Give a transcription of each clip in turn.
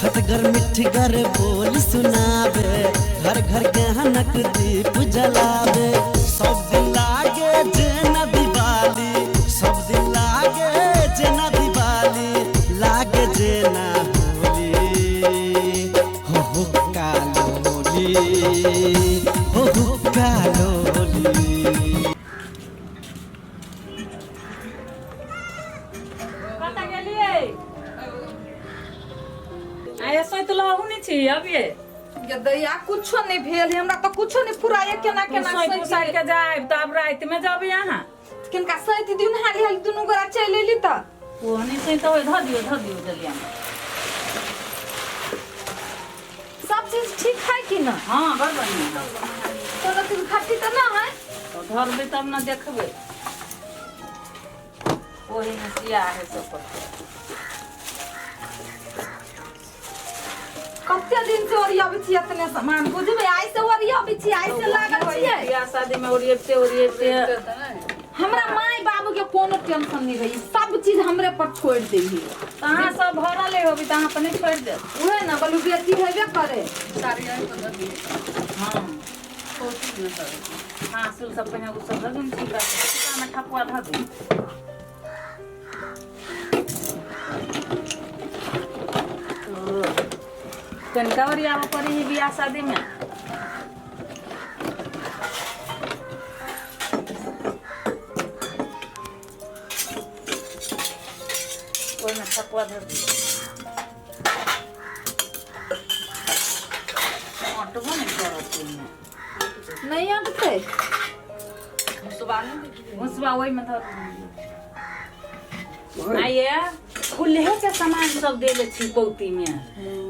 खटगर मिठगर बोल सुनाबे, घर घर ज्ञानक दीप जलाबे। सब दिन लागे जेना दिवाली, सब दिन लागे जेना दिवाली, लागे जेना होली। हो हो कालोली, हो हो कालोली। कतऽ गेलियै? आये सोति लहु नहि छी अबिये। गे दैया, कुछो नहीं भेल हमरा तऽ, कुछो नहीं फुराए। केना केना सोति सैत उसारि के जायब तऽ आब राति में जब अहाँ किनका सैत दियौ ने, हाली हाली दुनू गोरा चलि एली तऽ। ओ नहि सोति होइ, धऽ दियौ, धऽ दियौ डलिया में। सब चीज ठीक है कि ना? हाँ, बड़ बढ़िआँ। कोनो चीज घटी तऽ ना है? तऽ धरबै तब ने देखबै। ओहिमे सिया है सब पर। कते दिन से ओरियाबै छी एतने सामान, बुझबै? आइ से ओरियाबै छी, आइ से लागल छियै। बियाह शादी में ओरियते ओरियते। हमरा माय बाबू के कोनो टेंशन नहीं रही, सब चीज हमरे पर छोड़ दी। तऽ अहाँ सब भरल होबी तऽ अहाँ पर नहि छोड़ि देब? उहे ना बोलू, बेटी हेबे करे। हाँ हाँ, सुल सब पहिने ओ सब धऽ दियौ ने, छिलका में ठकुआ धऽ दियौ। कनिका ओरियाबऽ पड़ै है बियाह शादी में। ओहिमे ठकुआ धऽ दियौ। अटबो नहि करत ओहिमे। नहीं अटते। भुसबा ओहिमे धऽ दियौ। आइए खुल्हे के सामान सब देले छी पौती में।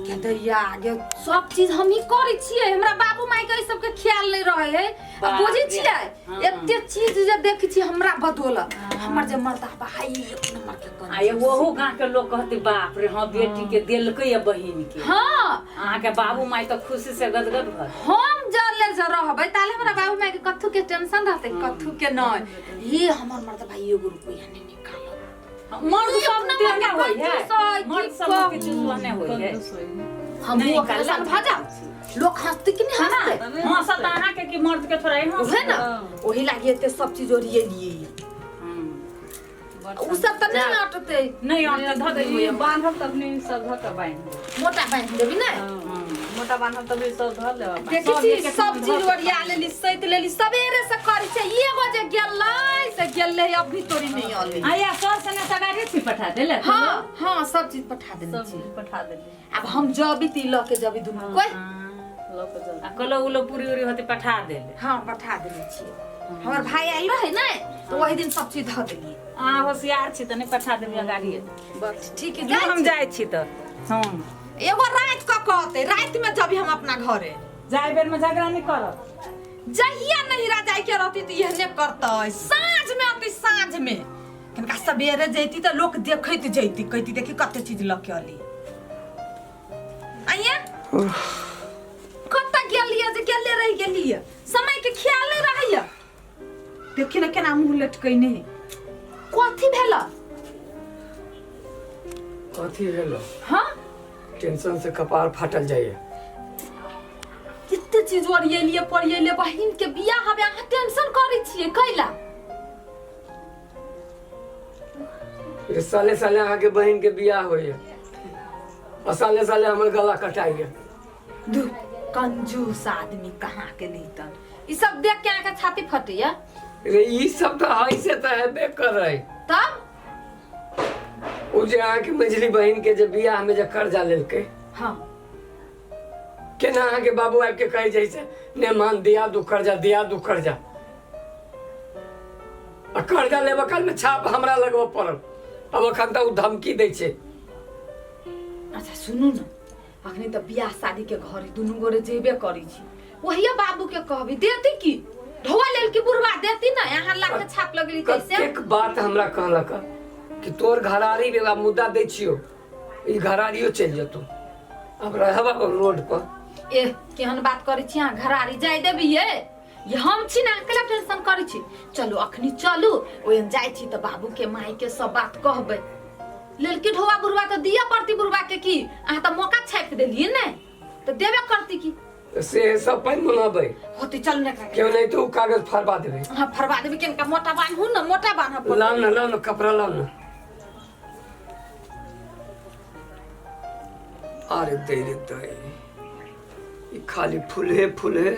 के दैया गे, सब चीज हम ही करै छियै। हमरा बाबू माय के ई सबके ख्याल नहीं रहे है। आ बाप बुझै रे। छियै? हाँ। एते चीज जे देखै छी हमरा बदौलत हमर जे मर्दा भाई एक नंबर के आ ये ओहो गाँव के लोग कहते, बाप रे, हाँ, बेटी के देलकै या बहिन के। अहाँ के बाबू माई तऽ खुशी से गदगद भऽ हम जले जे रहबै ताले हमरा बाबू माय के कथू के टेंशन रहतै? कथू के नहीं। ये हमर मर्दा भाई एगो रुपया नहीं निकालत। मर्द एक सब नंबर तेहने के होइ है। कंजूस है, की मर्द सब कहू। किछु ओहने होइ है। हम नहीं, ओकरा काला सन भऽ जाउ, लोक हंसते कि नहीं हंसते? हँसत अहाँके कि मर्द के थोड़ा ही हँसत? उहे ना, ओही लागी एते सब चीज ओरिएलियै। उ सब तऽ नहीं अटतै। नहीं अटतै, धऽ देबै। बांधब तब नहीं, सब धऽ के बांधि देब। मोटा बांधि देबी ने? मोटा बांधब तभी सब धऽ लेब। देखै छी, सब चीज ओरिया लेली, सैत लेली। सवेरे से करै छै। एगो जे गेलै से गेलै, अभी तोरी नहीं अलै। आया सर सने तगारी छी पठा देले? हाँ हाँ, सब चीज पठा देने सब छी। चीज पठा देली। अब हम जबी ती लऽ के जबी दुनू कोई। लऽ के जाउ। आ कलो उलो पूरी उरी होते पठा देले? हाँ, पठा देने छियै। हमर भाई आयल रहे ने तऽ ओहि दिन सब चीज धऽ देलियै। अहाँ होशियार छी तऽ नहि पठा देबै गाड़ी। बस ठीक है। हम जाइ जाइ छी तऽ हँ। छी। एगो राति कऽ कहते, राति में जबी हम अपना घरे। जाय बेर में झगड़ा नहि करब। जहिया नहिरा जाय के रहती तऽ एहने करतै। साँझ में अती, साँझ में। कनिका सवेरे जैती तऽ लोक देखैत जैती, कहती देखी कते चीज लऽ के अली। आइए, कतऽ गेलियै जे गेले रहि गेलियै? समय के ख्याल नहि रहैया। देखी ने केना मुँह लटकैने है। कथी भेल? कथी भेलो? हाँ। टेंशन से कपार फाटल जाइए। कते चीज ओरिएलियै परिएलियै, बहिन के बियाह हवे, अहाँ टेंशन करै छियै कैला? रे साले साले अहाँके बहिन के बियाह होइए आ साले साले हमर गला कटाइए। धु, कंजूस आदमी कहाँ के नहीं तन। ई सब देख के अहाँके छाती फटैया? रे ई सब तऽ है से तऽ हेबे करै। तब? ओ जे अहाँके मझली बहिन के जे बियाह में जे कर्जा लेलकै, केना अहाँके बाबू आबि के कहै छै से ने मान दिया दू कर्जा, दिया दू कर्जा। आ कर्जा लेबऽ काल में छाप हमरा लगबऽ पड़ल। अब अखन तऽ ओ धमकी दै छै। अच्छा सुनू ने, अखनी तऽ बियाह शादी के घर दुनू गोरे जेबे करै छी, वही बाबू के कहबी, देती की ढोआ लेल की बुढ़वा देती ना? यहाँ लाख के छाप लगली कैसे? कतेक बात हमरा कहलक कि तोर घरारी वाला मुद्दा दै छियौ, ई घरारियो चलि जेतौ, अब रहब रोड पर। ए, केहन बात करै छी अहाँ? घरारी जाय देबी? ये ये हम छी ना, अकेला टेंशन करै छी। चलू, अखनी चलू। ओहन जाइ छी तऽ बाबू के माई के सब बात कहबै। लेलकी ढोआ बुढ़वा तऽ दिया पड़ती बुढ़वा के की? अहाँ तऽ मौका छापि देलिए ने तो देबे करती की। से सब पानि मनाबै होते चल ने का क्यों नहीं तो कागज फाड़वा देबै। हां फरवा देबे केनका मोटा बान्हू न, मोटा बान्ह। लाउ न, लाउ न कपड़ा लाउ न। अरे दे रे दे, ई खाली फूले फूले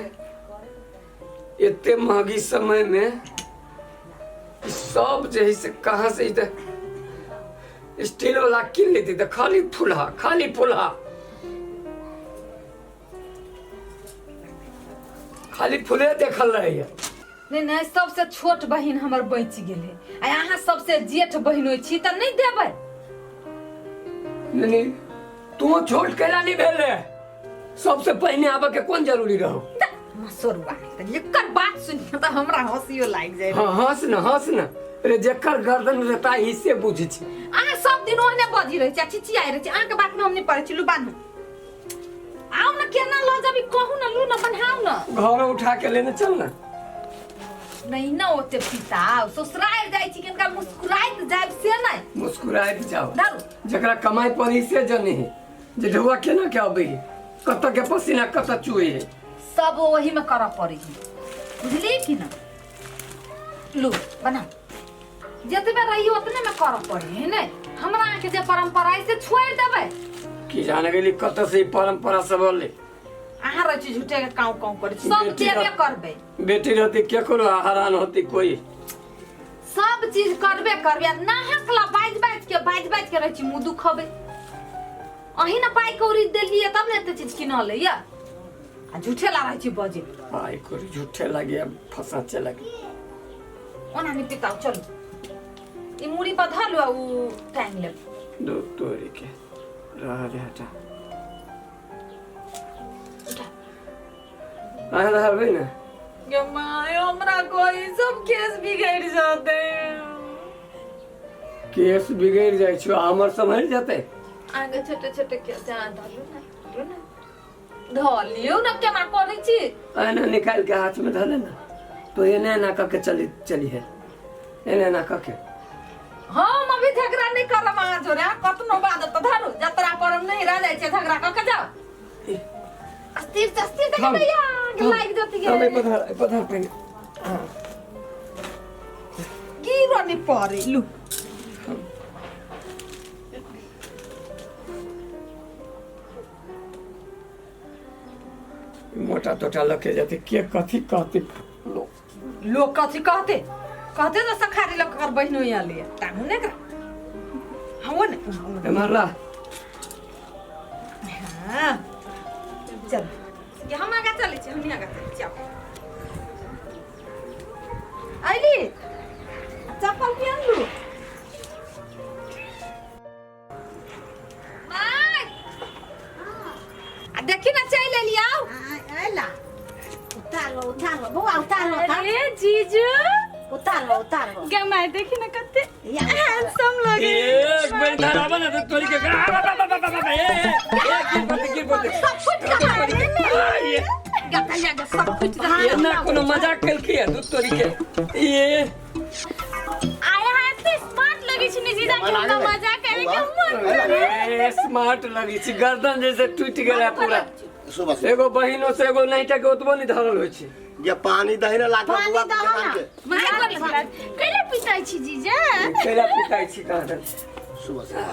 एते महगी समय में ई सब जे है से कहाँ से ई तऽ स्टील वाला कीन लेती तऽ खाली फूलहा, खाली फूलहा, खाली फूले देखल रहैया। नहीं नहीं, सबसे छोट बहिन हमर बचि गेलै आ अहाँ सबसे जेठ बहिन होइ छी तऽ नहीं देबै। नहीं नहीं, तू छोट कैला नहीं भेल रे, सबसे पहिने आबऽ के कोन जरूरी रहो? मसरुआ तऽ एकर बात सुनि तऽ हमरा हँसियो लागि जाइ। हाँ हँस न, हँस न रे, जेकर गर्दन रहता ही से बुझै छी। अहाँ सब दिन ओहने बजी रहै छी आ चिचियाइ रहै छी, अहाँके बात में हम नहीं पड़ै छी। लू बान्हू, आउ न, केना लऽ जाबी कहू न, लू न बन्हाउ न। घर उठा के लेने चल न। नहीं न ओते पिताओ, ससुराल जाइ छी किनका मुस्कुराइत जायब से नहीं। मुस्कुराइत जाओ, दारू जकरा कमाई पड़ी से जने है जे ढुआ केना के अबै है, कतऽ के पसीना कतऽ चुए है, सब वही में करऽ पड़े है, बुझलिए कि ना? लू बना, जतबे रही उतने में करऽ पड़े है ने। हमरा अहाँके जे परंपरा है से छोड़ि देबै। की जाने गेली कतऽ से ई परंपरा सब अलै। अहाँ रहै छी झूठे के काव काव करै छी, सब बेटी देबे करबै। बेटी रहती केकरो हरान होती कोई, सब चीज करबे करबै। आ नाहक ला बाजि बाजि के, बाजि बाजि के रहै छी, मुँह दुखबै। अहीं ने पाइ कौड़ी देलियै तब ने एते चीज किनल या, आ झूठे ला रहै छी बजे। पाइ कौड़ी झूठे लागे फसाचे लागे। ओना नहि पिताउ, चलू ई मूड़ी पर धर लू आ उ टांगि लेब। दो तोरी के रह दे, हटा अहाँ रहबै ने। गे my, हमरा कोई सब केस बिगड़ जाते। केस बिगड़ जाइ छौ, हमर सम्हरि जेतै। आगे छोटे छोटे केस जहाँ धरू ने, धरू ने, धऽ लियौ ने, केना करै छी? एना निकालि के हाथ में धले ना तो एना एना कऽ के चली चली है, एना एना कऽ के। हम अभी झगड़ा नहीं करब अहाँ जोरे, अहाँ कतनो बात तऽ धरू, जतरा पर हम नहीं रह जाइ छियै, झगड़ा कऽ के जाउ। अस्थिर से, अस्थिर से थम, भैया थम, लागि जति थम, गे। एहि पर धर पहिने। गिरो नहीं पड़े लू। मोटा तोटा लके जेतै के कथी कहतै लोक? लोग कथी कहते? कहते तो सखारी लोग कर बहिनो यहाँ लिए तानू ने करा हाँ ने, एम्हर ला। हाँ चल ये हम आगा चले छी, हम आगा चले छी। आओ आइली चप्पल पहन लू। माय आ देखी ना चल लेली आओ। आइला उतारो उतारो बौआ उतारो। अरे जीजू उतारो उतारो। गे my, देखी ना कते हैंडसम लगे। एक बेर धराबा ना तो तोरी के आ, बा, बा, बा, बा, बा, ए, ए, ए, गिर पड़तै, गिर पड़तै। सब फुट ये गया गया सब फुट गया। एना कोनो मजाक केलकै है दूध तोरी के ये। आया है एते स्मार्ट लगे छी ने जीजा के, हमरा मजाक करे के मन करे। ए, स्मार्ट लगे छी, गर्दन जैसे टूटि गेल है पूरा। सुबह सुबह एगो बहिनो से एगो नाइटा के ओतबो नहीं धरल होइ छै। ये पानी दही ने लाख पानी बुआ दहो जवान ना। के। मजाक करे कैला पिताई छी जीजा? कैला पिटाइ छी कहाँ दन। सुबह सुबह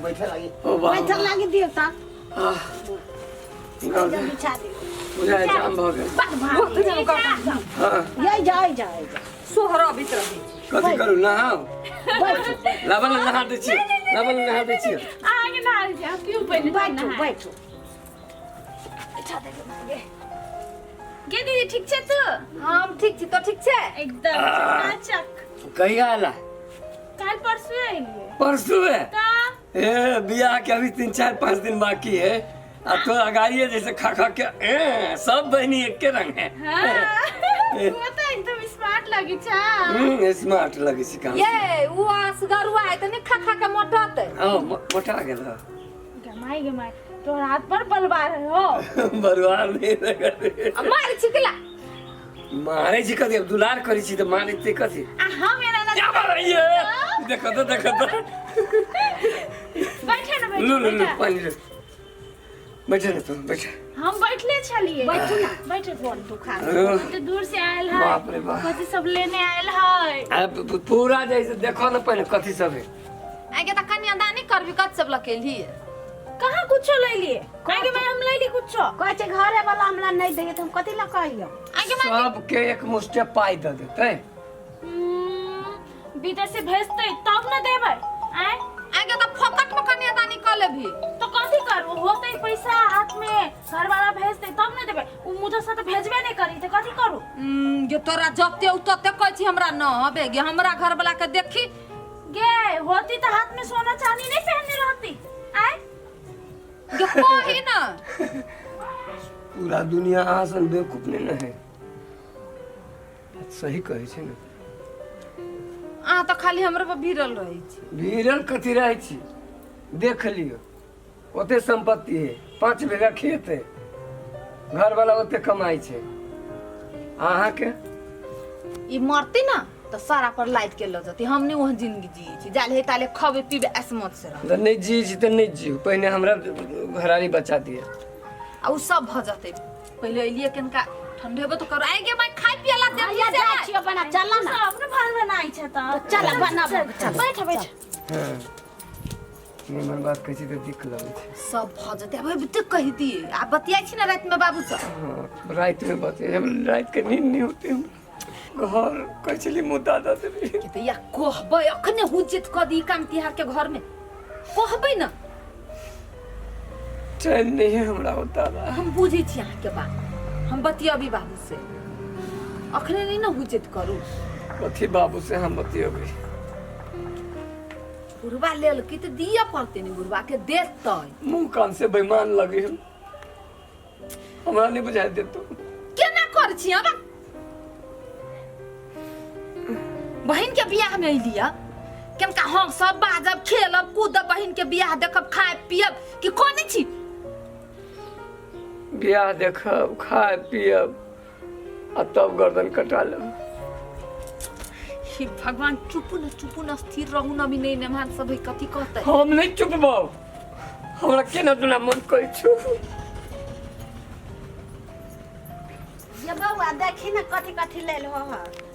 बैठे लागी। ओ बाबा। बैठल लागी दियौ तऽ। आह, गर्दन बिछा दियौ। बुझाइ जाम भऽ गेल। हाँ यही जाओ जाओ जाओ। सोहरा अबैत रहै कथी करू, नहाउ? बैठू लाबल नहा दै छियै, लाबल नहा दै छियै। आगे ना आ जा पिउ पहिले बैठू बैठू। गे दीदी ठीक छै तू? हम ठीक छी, तो ठीक छै? एकदम चकाचक। कहिया आला? काल परसू एलिए। परसू है? का ए बियाह के अभी 3 4 5 दिन बाकी है, आ तो अगाड़िए जैसे खा खा के ए, सब बहनी एक के रंग है। हाँ वो तो एकदम स्मार्ट लगे छा। स्मार्ट लगे छै काम। ये उ असगरुआ है त ने खा खा के मोटत। हाँ मोटा गेल। गमाई गमाई तोहर हाथ पर बलवार हो। बलवार नहीं लगा। आ मार छिकला मारे छी कथी, अब दुलार करै छी त मारे ते कथी। आ हम एना ना क्या बात है ये, देखो तो देखो तो। बैठे लू लू लू बैठो। पानी ले। बैठे ना तुम बैठे। हम बैठले छलिए। बैठू ना। बैठो। बोल दुखा कते दूर से आयल है। बाप रे बाप। कथी सब लेने आयल है। आ, पूरा जैसे देखो ना पहले कथी सब है। आगे त कन्यादानी करबी कत सब लकेलही। कहाँ कुछो ले लिए? आगे मैं हम ले ली कुछो। कहै छै घरे वाला हमरा नहीं दैए तऽ हम कथी लए कहियौ। आगे माय सबके एक मुष्टे पाई दे देते। विदेश से भेजते तब न देबै। आय आगे त फोकट में कन्यादानी क लेबही। तो कथी करू? होते पैसा हाथ में घर वाला भेजते तब न देबै। उ मुझे से तो भेजबे नहीं करी त कथी करू? गे तोरा जते उ तते कहै छी हमरा न हबे गे, हमरा घर वाला के देखी गे होती तो हाथ में सोना चांदी नहीं पहनने रहती। आय गे कही न। पूरा दुनिया आसन बेवकूफ नहीं न है। सही कहै छै ने। अहाँ तऽ खाली हमरे पर भिड़ल रहै छी। भिड़ल कथी रहै छी? देख लियौ ओते संपत्ति है, 5 बीघा खेत है, घर वाला ओते कमाई छै। अहाँके ई मरती ना तऽ सारा पर लाद के लऽ जती। हम नहीं वहाँ जिंदगी जियै छी, जाले हे ताले खबे पीबे ऐसमत से रह। तऽ नहि जी छी तऽ नहि जीउ, पहिने हमरा घरारी बचा दिअ। आ उ सब भऽ जतै। पहिले एलियै कनका ठंडेबो तऽ करू। आइ गे माय खाय पियला देबही हैया से जाइ छियौ बना चल ना। सब अपने भान बनाई छै त चल बनाबो चल। बैठ बैठ। हँ निमन बात कहै छी तऽ दिक्क लगै छै। सब भऽ जतै। आब तऽ कहि दियै आ बतियाइ छी ने रातिमे बाबू से। हाँ, रातिमे बतियाइ, रातिके नींद नहि होतै हमरा। घर कहै छली मुद्दा दऽ देबै। के तऽ या कहबै अखने हुज्जत कऽ दी काम तिहार के घर में कहबै ना। चैन नहीं है हमरा होता। हम बुझै छी अहाँके बात, हम बतियाबी बाबू से। अखने नहीं ना हुज्जत करू। कथी बाबू से हम बतियेबै? बुढ़वा लेलकै तऽ दिअ पड़तै ने, बुढ़वा के देतै। मुँह कान से बेईमान लगे हम, हमरा नहीं बुझाइ देतौ। केना कर छी हम? बहिन के बियाह में अइलिया केनका हम सब बाजब खेलब कूदब, बहिन के बियाह देखब खायब पियब कि कोने छी? बियाह देखब खायब पियब आ तब गर्दन कटा लेब। हे भगवान, चुपू न चुपू न, स्थिर रहू न, अभी नहीं मेहमान सब है कथी कहतै। हम नहीं चुपबौ, हमरा केना दुना मन कहै छौ। ये बौआ देखी ना कथी कथी लेल हो।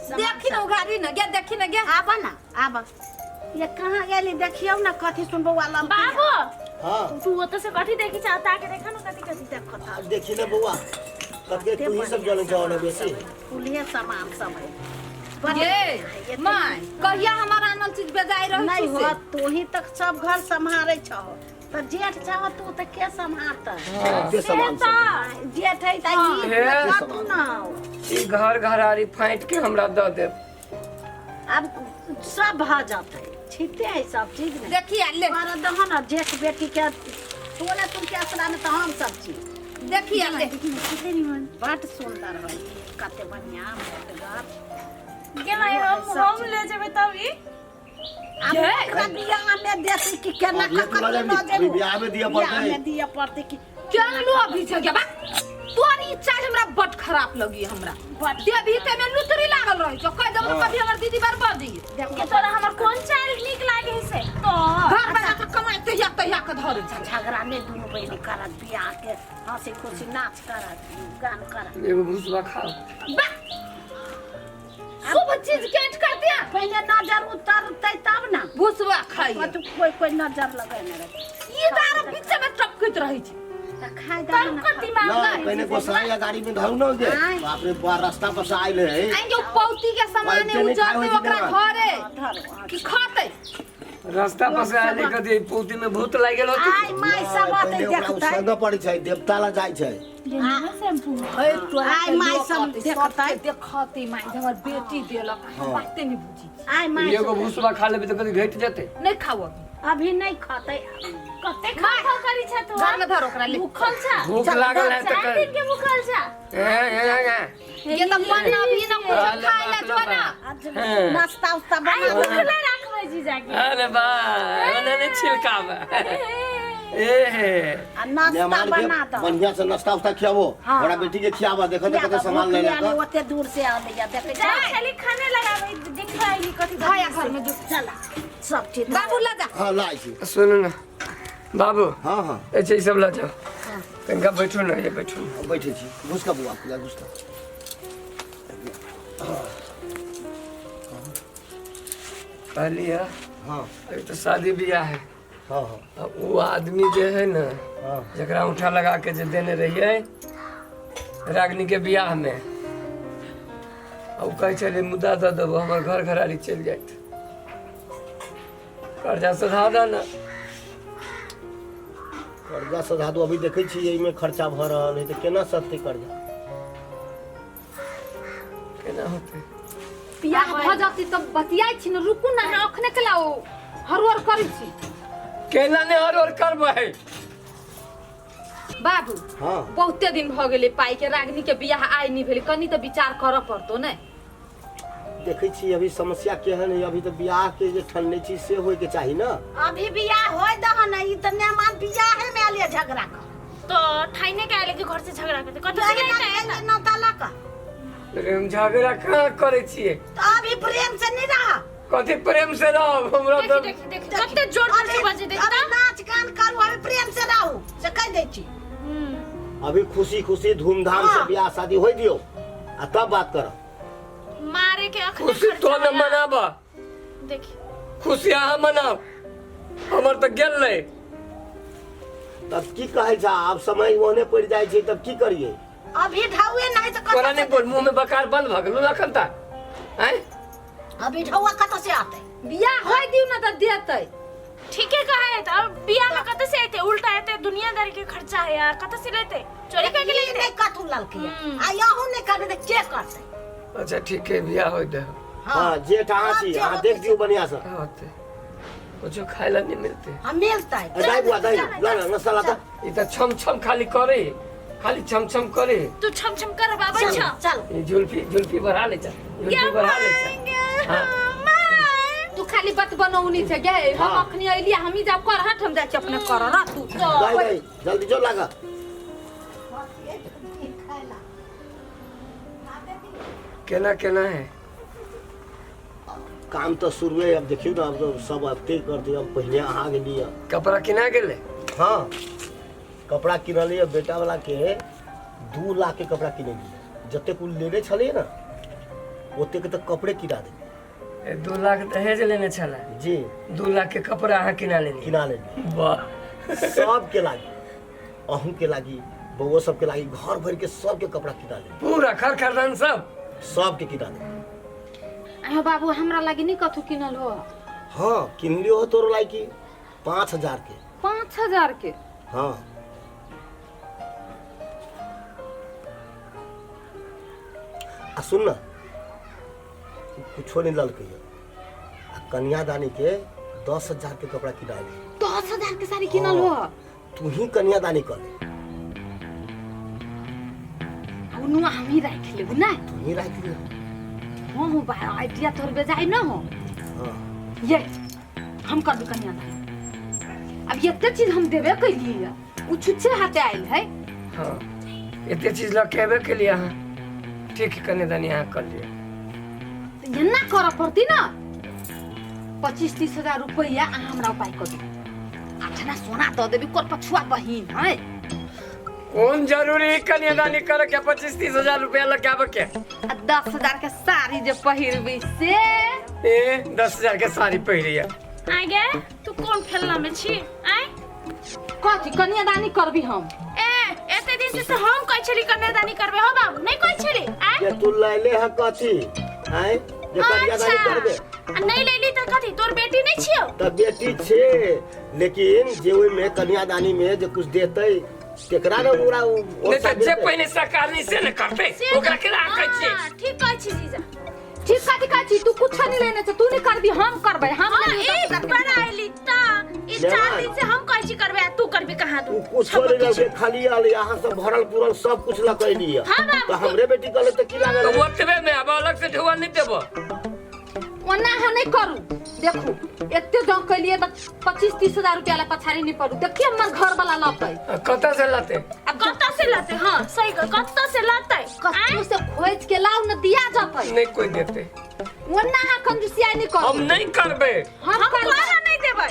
देखी ना उघारी ना गे, देखी ना गे। आबा ना आबा, ये कहाँ गेली देखियौ ना कथी सुन बौआ लम। बाबू हाँ तू ओतऽ से कथी देखी चाहता के देखा ना कथी कथी देखो था। देखी ना बौआ कथी तू ही सब जाने जाओ ना बेसी फुलिए सामान सब है। ये my कहिया हमारा आनल चीज बेजाय रहै नहीं छै हो तू ही तक सब घर सम्हारे छहो त जेठ छहो तू त के सम्हारत? के सामान सब जेठ है त ई हे। तू ना ई घर घरारी फाटि के हमरा दऽ देब। अब सब भ जतै, छिते है सब चीज ने। देखिए ले कर दहो ना जेठ बेटी के तोले तुम के असरा में त हम सब चीज देखिए ले। बड सुंदर है, कते बढ़िया मोटगर। गे माय हम ले जेबै तब ई। अब एकरा बियाह में देती कि केना अभी तो ककरो लगे न अभी जेबू। बियाह में दिया बियाह पड़तै। में दिया पड़तै कि केन लो अभी छै गे बा। तोरी इच्छा हमरा बड खराब लगी हमरा। देबही ते में लुतरी लागल रहै छौ। कहि देबौ कभी हमर दीदी बार बड़ दिए। के तोरा हमर कोन चाल नीक लागे है से तो घर बना के कमाइ तहिया तहिया के धरै छै। झगड़ा नहीं दुनू बहिनी करत, बियाह के हंसी खुशी नाच करत गान करत। एगो भुसबा खाओ। बा सब चीज के अटका दिया। पहले नजर उतरतै तब ना भुसबा खाइ कतौ कोई कोई नजर लगेने रहै। ई दार बीच में टपकैत रहै छै। त खाय तब दहो ना। कथी मांग ना पहले गोसाई या गाड़ी में धरू ना गे। बाप रे बा रास्ता पर से आइल है। आइ पौती के सामान नहीं उजरतै खाइ होइ छै ओकरा ना। घरे धरो कि खतै? रास्ता पर से आयल कथी पौती में भूत लागि गेल होतै। आइ my सब अतै देखतै। संग पड़ै छै देवता ला जाइ छै। शैम्पू आइ my सब देखतै। देखतै my हमर बेटी देलक बाते नहीं बुझी। आइ my एगो भुसबा खा लेबै तऽ कथी घटि जेतै? नहीं खाओ अभी। अभी नहीं खतै। कते खा खा करी छ तू? घर में धर ओकरा ले। भूखल छ? भूख लागल है तऽ 4 दिन के भूखल छ? ए ए ए ये तो मन अभी ना कुछ खाए ला जो ना। नाश्ता उस्ता आई बना भूखला राखबै जीजा के। अरे बा ओने नहीं छिलकाबे। ए हे आ नाश्ता मेहमान के बना दो। बढ़िया से नाश्ता उस्ता खियाबो, बड़ा बेटी के खियाबा। देखो तो कते सामान ले ले ले। ओते दूर से आलैया देखै जा खाली खाने लगाबै देखबै कथी खाया घर में जो चला सब चीज बाबू ला जा। हां लाइ छी। सुनू ना बाबू। हाँ हाँ। अच्छा ई सब ला जाओ, तनिका बैठू ना, ये बैठू ना। बैठे छी, घुसका बुआ, पूजा घुसका। कहली है। हाँ। अभी तो शादी बियाह है। हाँ हाँ। आ वो आदमी जे है ना, हाँ, जकरा औंठा लगा के जे देने रहिए रागनी के बियाह में, आ उ कहै छलै मुद्दा दऽ देबो, हमर घर घरारी चलि जायत, कर्जा सधा दऽ ने। कर्जा सधा दू? अभी देखै छी एहिमे खर्चा भऽ रहल है, तऽ केना सधतै कर्जा? केना होतै? बियाह भऽ जाती तब बतियाइ छी ने। रुकू ने अहाँ, अखने केला ओ हरुअर करै छी? केना ने हर करबै? बाबू। हाँ। बहुते दिन भऽ गेलै पाइ के, रागनी के बियाह आइ नहि भेलै, कनि तऽ विचार करऽ पड़तो ने। देखै छी अभी समस्या केहन है, अभी तऽ बियाह के जे ठनने छी से होय के चाही ने। अभी बियाह होय दह ने, ई तऽ मेहमान बियाहे में आलिए झगड़ा कर। तो ठाइने के आले के घर से झगड़ा करते कत से लेते है ना तलाक। अरे हम झगड़ा कहाँ करै छियै? तो अभी प्रेम से नहीं रहा। कथी प्रेम से रहब हमरा? देखी तऽ देखी देखी, कते जोर जोर से बजे, देखी। अभी नाच गान करू, अभी प्रेम से रहू से कह दै छी। अभी खुशी खुशी धूमधाम से हाँ। बियाह शादी होय दियो आ तब बात करब। मारे के अखने खुशी तो ने मनाबा। देखी। खुशी अहाँ मनाब, हमर तऽ गेल रहे। तब की कहै छै, आब समय ओहने पड़ि जाइ छै, तब की करियै? अभी ढाउए नहीं तो तोरा कतऽ नहि से बोल, मुँह में बकार बंद भऽ गेलौ एखन तक आँय? अभी ढौआ कतऽ से आते? बियाह होय दियौ ने तऽ देतै। ठीके कहे है, तो अब बियाह में कत से आते? उल्टा आते, दुनियादारी के खर्चा है यार, कत से लेते? चोरी करके ई लेते? नहीं कथू ललकी आ यहू नहीं करबे तऽ के करतै? अच्छा ठीक है, बियाह होइ दे। हाँ, जेठ अहाँ छी, जे अहाँ होतै देख दियौ बढ़िया से। का होतै? कुछो खाय ला नहीं मिलते। हम मिलतै। दाइ बुआ, दाइ ला ना, नाश्ता ला तऽ। ई तऽ छम छम खाली करे, खाली छम छम करे। तू छम छम कर बाबा। चल छा चल। ई जुल्फी जुल्फी बढ़ा ले, चल जुल्फी बढ़ा ले चल। हाँ। तू खाली बात बनौनी छै गे, हम हाँ। अखनी अइली, हमही जाब कर, हट, हम जाइ छी अपने कर रह तू। दाइ दाइ जल्दी जो लागा। केना केना है? काम तऽ शुरुए, अब देखियौ ने, अब तो सब अबते करते, अब पहिले अहाँ गेलियै। कपड़ा किना गेलै? हाँ, कपड़ा किनलियै, बेटा वाला के 2 लाख के कपड़ा किनलियै, जतेक उ लेने छलियै ने ओतेक तऽ कपड़े किना देलियै। ए, 2 लाख दहेज लेने छलै? जी। 2 लाख के कपड़ा अहाँ किना लेलियै? किना लेलियै। वाह। सबके लागी, अहूँ के लागी, बउओ सबके लागी, घर भर के सबके कपड़ा किना लेलियै। पूरा खर खरदान सब? सबके किना लेलियै। आयो बाबू, हमरा लागि नहीं कथू किनल हो? हाँ, किनलियो हो तोरो लागी 5,000 के। 5,000 के? हाँ। आ सुन न, कुछो नहीं ललकै आ कन्यादानी के 10,000 के कपड़ा किना ले। 10,000 के साड़ी किनल हो? तू ही कन्यादानी कर ले। आ उ नुआ हम ही राखि लेबू ना? तू ही राख ले। हाँ हो बा, आइडिया तोहर बेजाय न हो। हाँ। ये हम कर दू कन्यादान। अब एते चीज हम देबे कैलिए, उ छुच्छे हाथे आयल है। हाँ, एते चीज लऽ के एबे केलियै अहाँ, ठीक है, कन्यादानी अहाँ कर लिअ। तऽ एना करऽ पड़ती ना, 25-30 हजार रुपैआ अहाँ हमरा उपाय कर दू, 8 आना सोना दऽ देबी, कोर पछुआ बहिन है। कोन जरूरी है कन्यादानी करे के, 25-30 हजार रुपया लऽ के आबे के? आ 10,000 के साड़ी जे पहिरबी से? ए, 10,000 के साड़ी पहिरिया? आगे तू कोन खेलना में छी आय? कथी कन्यादानी करबी हम? ए, एते दिन से तो हम कहै छली कन्यादानी करबे हो बाबू, नहीं कहै छली आय? ये तू लैले है कथी आय जे कन्यादानी करबे? आ नहीं लेली तऽ कथी, तोर बेटी नहीं छियौ? तऽ बेटी छे, लेकिन जे ओहिमे कन्यादानी में जे कुछ देतै तेकरा ने ओकरा नहीं तऽ जे पहिने सरकार से ने करतै, ओकरा केना कहै छियै? हाँ, ठीक कहै छी जीजा। ठीक कथी कहै छी? तू कुछ नहीं लेने छे, तू नहीं करबी, हम करबै, हम हाँ, लेबै एक 10,000 के। बार आइली त ई 4 दिन से हम कहै छी करबे आ तू करबी कहाँ? उ तू कुछ नहीं लगे, खाली आल यहाँ सब भरल पूरल सब कुछ लकैली है। हाँ बाबू। तो हमरे बेटी कहले तऽ की लागल? तऽ ओतबे में आब अलग से ढुआ नहीं देबो। ओना अहाँ नहीं करू, देखू एते दऽ कैलिए तऽ 25-30 हजार रुपया ला पछाड़ी नहीं पड़ू, देखिए हमर घर वाला लतै। कतऽ से लते? अब कतऽ से लतै? हाँ, सही कह, कतऽ से लतै? कतौ से खोज के लाउ न, दिया जतै। नहीं कोई देते। ओना अहाँ कंजूसियाई नहीं करू। हम नहीं करबे। हम हम करबै। करऽ नहीं देबै।